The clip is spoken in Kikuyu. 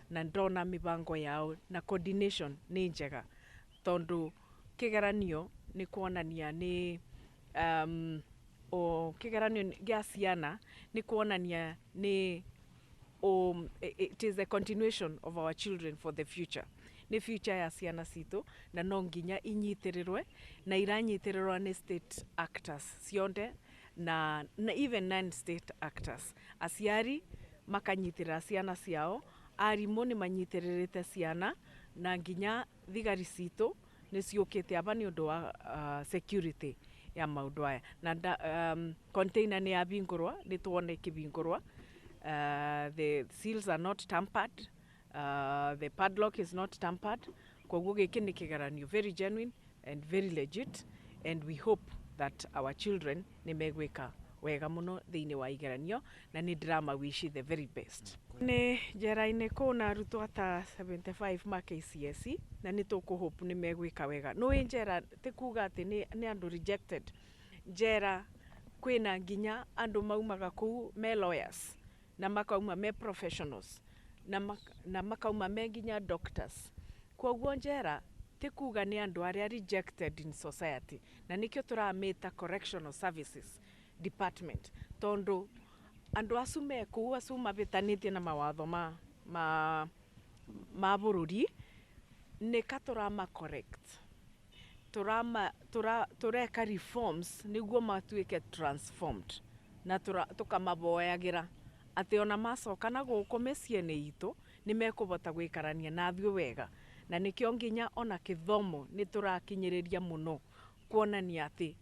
Na ndona mĩbango yao na coordination nĩ njega, tondũ kĩgeranio nĩ kuonania nĩ o kĩgeranio gĩa ciana nĩ kuonania nĩ it is a continuation of our children for the future. Nĩ future ya ciana citũ, na no nginya inyitĩrĩrwe, na iranyitĩrĩrwo nĩ state actors cionde na even non state actors. Aciari makanyitĩrĩra ciana ciao, arimũ nĩ manyitĩrĩrĩte ciana, na nginya thigari citũ nĩ ciũkĩte aba nĩ ũndũ wa security ya maũndũ aya. Na container nĩ yabingũrwa, nĩ tuone ĩkĩbingũrwa. The seals are not tampered, the padlock is not tampered. Koguo gĩkĩ nĩ kĩgeranio very genuine and very legit, and we hope that our children nĩ megwĩka wega mũno thĩinĩ wa igeranio, na nĩ ndĩramawish the very best. Nĩ njera-inĩ kũna arutwo ta 75 ma KCSE, na nĩ tũkũhope nĩ megwĩka wega. Nĩũĩ njera ti kuga atĩ nĩ andũ rejected. Njera kwĩna nginya andũ maumaga kũu me lawyers, na makauma me professionals, na makauma me nginya doctors. Koguo njera ti kuga nĩ andũ arĩa rejected in society, na nĩkĩo tũramĩta Correctional Services Department, tondũ andũ acu me kũu, acu mabĩtanĩtie na mawatho ma bũrũri, nĩ ka tũrama correct, turama tureka reforms nĩguo matuĩke transformed, na tũkamaboyagĩra atĩ ona macoka na gũkũ mĩciĩ-inĩ itũ nĩ mekũbota gũikarania nathuĩ wega. Na nĩkĩo nginya ona kĩthomo nĩ tũrakinyĩrĩria mũno kuonania atĩ